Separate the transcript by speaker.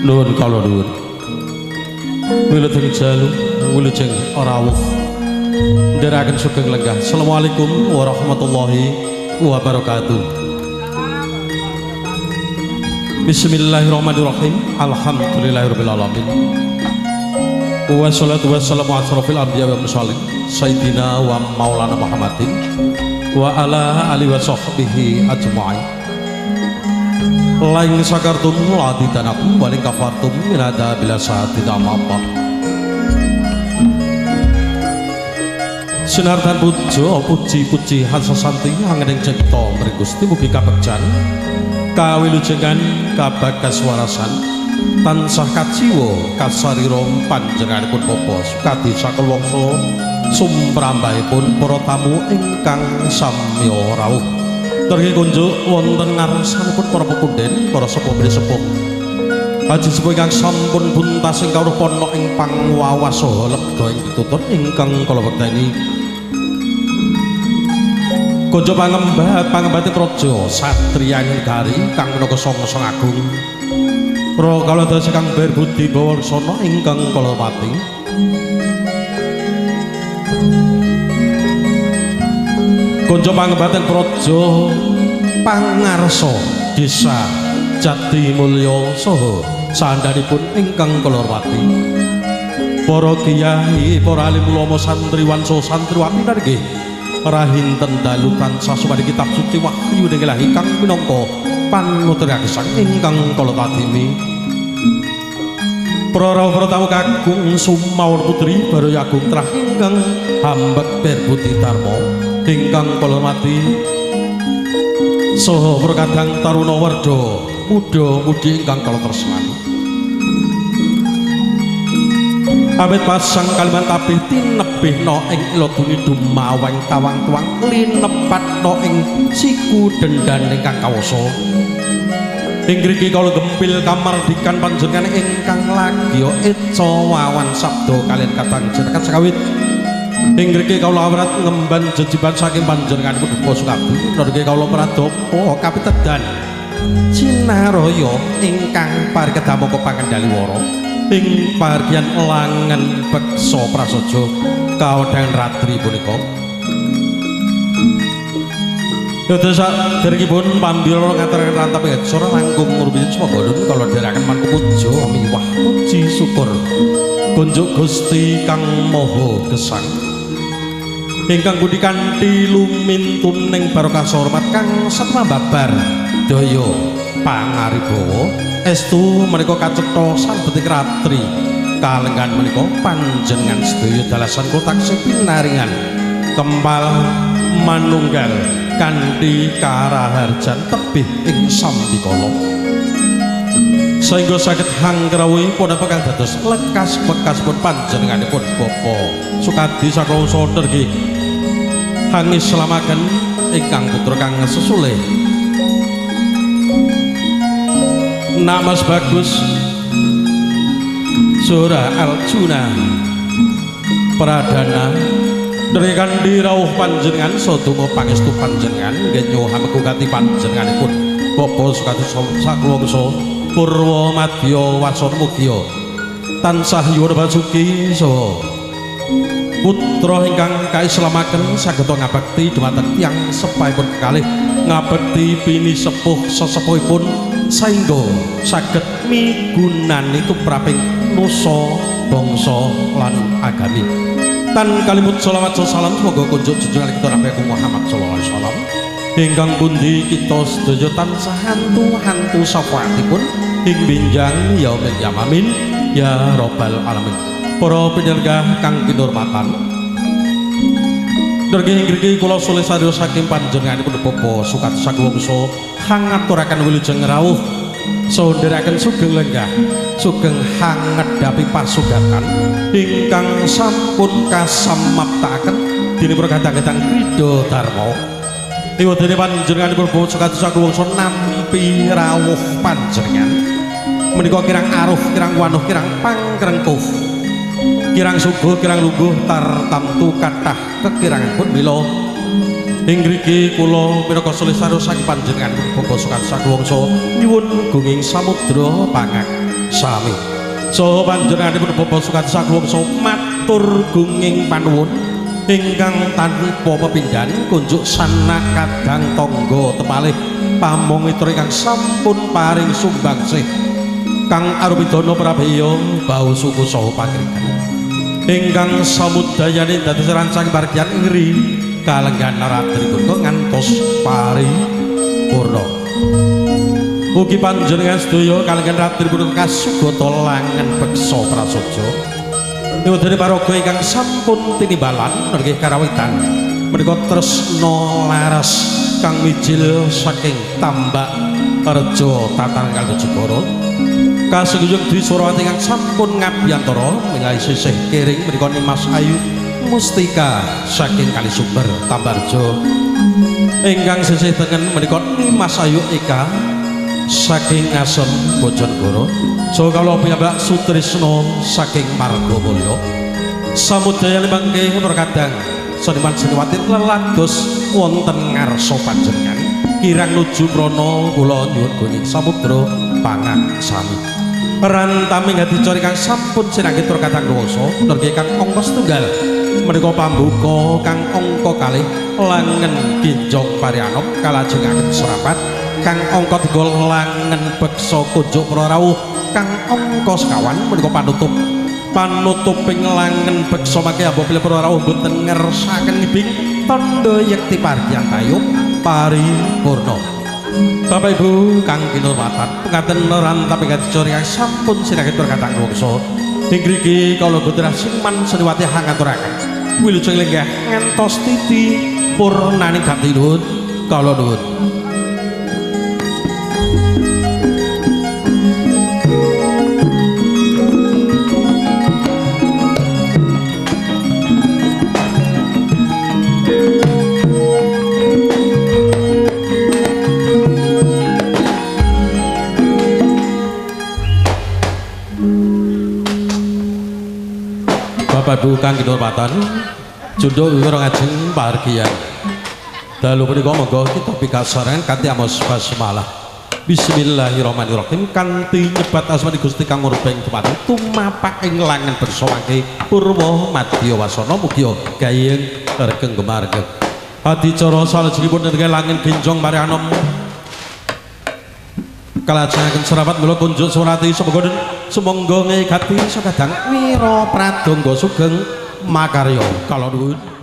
Speaker 1: Nuwun kala nuwun. Wilujeng jalu, wilujeng rawuh. Ndherekaken sugeng lenggah. Assalamualaikum warahmatullahi wabarakatuh. Bismillahirrahmanirrahim. Alhamdulillahirabbil alamin. Wassalatu wassalamu ala asyrafil anbiya wal mursalin sayyidina wa maulana Muhammadin wa ala alihi wa sahbihi ajma'in. Lain sakartum la didanakum waling kafartum minada bila saat tidak apa. Sinartan pujo puji-puji hansa santi hangening cipta mring Gusti mugi kabegjan kawilujengan kabakaswarasan tansah kajiwa kasarira panjenenganipun Bapa Sukadi sakelwangsa sumrambahipun para tamu ingkang samya rawuh. Tergi kunjuk wonten ngarsanipun para pepundhen, para sepuh sepuh. Haji sepuh ingkang sampun buntas ing kawruh pana ing pangwawas saha lebda ing pitutur ingkang kala wekteni. Kunjuk pangembat pangembate praja satriya negari kang minangka sangsa agung. Para kawula kang berbudi bawa laksana ingkang kala hormati. Konco pangembaten praja pangarsa desa Jatimulya saha sandhanipun ingkang kula hormati. Para kiai, para alim ulama, santriwan saha santriwati nggih rahinten dalu tansah sumadi kitab suci wahyu ilahi kang minangka panutur kagesang ingkang kula tadimi. Para rawuh para tamu kakung sumawon putri baraya agung trah ingkang hambek berbudi dharma ingkang kula hormati saha para kadang taruna werda muda-mudi ingkang kula tresnani. Amit pasang kaliman kabeh tinebihna ing iladuni dumaweng tawang tuwang linepatna ing siku dendan ingkang kawasa. Ing ngriki kula gempil kamardikan panjenengan ingkang lagya eca wawan sabda kaliyan kadang jenengan sakawit. Ing ngriki kawula awrat ngemban jejiban saking panjenenganipun Bapak Sukadi. Ngriki kawula pradapa kapitedan cinaraya ingkang parikedamaka pangendali wara ing pargian langen beksa prasaja kaodhangan ratri punika. Dados saderengipun pambira ngaturaken rantap ing langkung ngrumiyin sumangga nuwun kala dherekaken manku puja miwah puji syukur kunjuk Gusti Kang Maha Gesang ingkang budi kanthi lumintuning barokah hormat kang satembabar daya pangaribawa estu menika kacetha sambeting ratri kalenggan menika panjenengan sedaya dalasan kula taksih pinaringan kempal manunggal kanthi karaharjan tebih ing sambikala sehingga saged hangrawuhi punapa kang dados lekas-lekasipun panjenenganipun Bapa Sukadi saklawangsa nggih hangislamaken ingkang putra kang sesulih Namas Bagus Sora Aljuna Pradana dari kanthi rawuh panjenengan sadonga pangestu panjenengan nggih nyuwun gati panjenenganipun Bapa Sukadi saklawangsa purwa madya wasana mugia tansah yuwana basuki saha putra ingkang kaislamaken saged ngabekti dumateng tiyang sepahipun kalih ngabekti pini sepuh sesepuhipun saengga saged migunani tumraping nusa bangsa lan agami. Tan kalimut sholawat salam semoga kunjuk junjungan kita Nabi Muhammad sallallahu alaihi wasallam ingkang pundi kita sedaya tansah hantu-hantu syafaatipun ing binjang yaumil qiyamah ya rabbal alamin. Para penyelenggara kang kinurmatan, Ndergi ngriki kula soleh sarya saking panjenenganipun Bapak Sukati Sakuwangsa hangaturaken wilujeng rawuh saha ndherekaken sugeng lenggah sugeng hangedhapi pasugatan ingkang sampun kasamaptakaken dening kadang-kadang Krida Dharma. Iwadene panjenenganipun Bapak Sukati Sakuwangsa nampi rawuh panjenengan menika kirang aruh kirang wanuh kirang pangkrengkuh kirang suguh kirang lungguh tartamtu kathah kekirangan pun mila ing ngriki kula minangka soleh sarya saking panjenengan Bapak Sukati Sakuwangsa nyuwun gunging samudra pangak sami saha panjenenganipun Bapak Sukati Sakuwangsa matur gunging panuwun ingkang tanpa pepindhan kunjuk sanak kadang tangga tepalih pamong mitra ingkang sampun paring sumbangsih kang arupi dana prabeya bau suku saha pangrikan ingkang samudayane dados rancang pargian ngri kalenggan ratri punika ngantos paripurna. Mugi panjenengan sedaya kalenggan ratri punika kasugata langen beksa prasaja. Nyuwun paraga ingkang sampun tinimbalan nggih karawitan menika tresna laras kang mijil saking Tambak Rejo Tataran Kalujegara. Kasuguyung Dwi Surawati ingkang sampun ngabiyantara milai sisih kiring menika Nimas Ayu Mustika saking Kalisumber Tambarjo. Ingkang sisih tengen menika Nimas Ayu Eka saking Ngasem Bojonegoro. Saha kawula piyambak Sutrisno saking Margomulyo. Samudaya mangke perkadang seniman seniwati lelados wonten ngarsa panjenengan kirang nuju prana kula nyuwun gunging samudra pangak sami. Rantami ngadicara kang sampun sinanggit tur kadang ruwasa nderge kang angka setunggal menika pambuka kang angka kalih langen ginjong parianom kalajengaken serapat kang angka 3 langen beksa kunjuk prarawuh kang angka sekawan menika panutup panutuping langen beksa mangke apabila prarawuh boten ngersakaken ngibing tandha yekti pargian tayub paripurna. Bapak Ibu kang kinurmatan pengaten rantap ing kang sampun sinanggit perkatang wangsa ing ngriki kawula gotrah siman seniwati hangaturaken wilujeng lenggah ngantos titi purnaning gati nuwun kawula nuwun. Bapak Ibu kang kinurmatan junduk wiwira ngajeng pahargyan dalu punika monggo kita pikasarengan kanthi amos basmalah. Bismillahirrahmanirrahim kanthi nyebat asmane Gusti kang murbeng dumadi tumapak ing langen beksa mangke purwa madya wasana mugia gayeng regeng gemargeng adicara salajengipun ndereke langen ginjong parianom kalajengaken serapat mula kunjuk surati sumangga sumangga ngegati sakadang wira pradangga sugeng makarya. Kala nuwun.